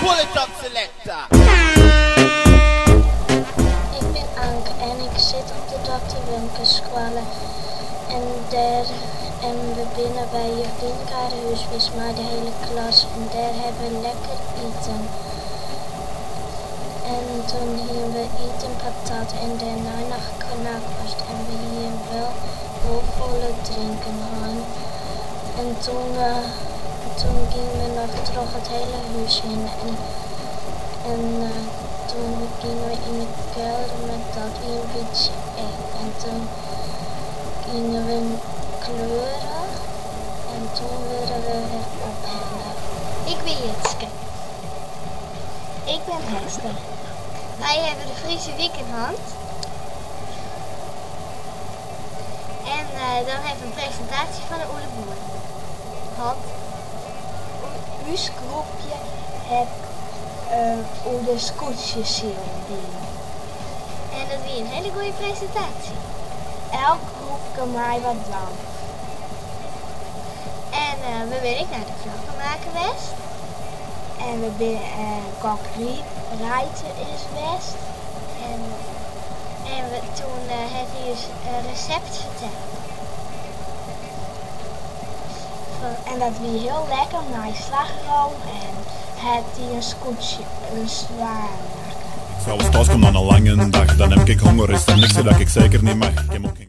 Pull it up selector. Ik bin Anke en ik sit op de Dokter Wumkesskoalle en dêr en we binne by juf Dineke har hús west mei de hiele klas en dêr hawwe we lekker iten. En toen hiene we iten patat en dêrnei noch knakworst en we hiene wol wol folle drinken hân. En toen toen giene we noch troch it hiele hús hinne en en toen giene we yn de kelder mar dat wie in bytsje eng. En toen giene we kleure en toen wurde we wer ophelle. Ik bin Jitske. Ik bin Hester. Wy hawwe de Friese Wiken hân. En dan hawwe we in presintaasje fan de Oele Boer hân. Us groepje hat oer de skûtsjesilen dien. En dat wie in hiele goede presintaasje. Elk groepke mei wat dwaan. En we binne ek nei de klokkemaker west. En we binne kok Reitse is west. En, en we, toen hat hy ús in resept ferteld. En dat wie hiel lekker mei slachroom en hat hy in skûtsje, in swaan makke. Als ik thuis kom na een lange dag, dan heb ik honger, is er niks dat ik zeker niet mag. Ik heb ook geen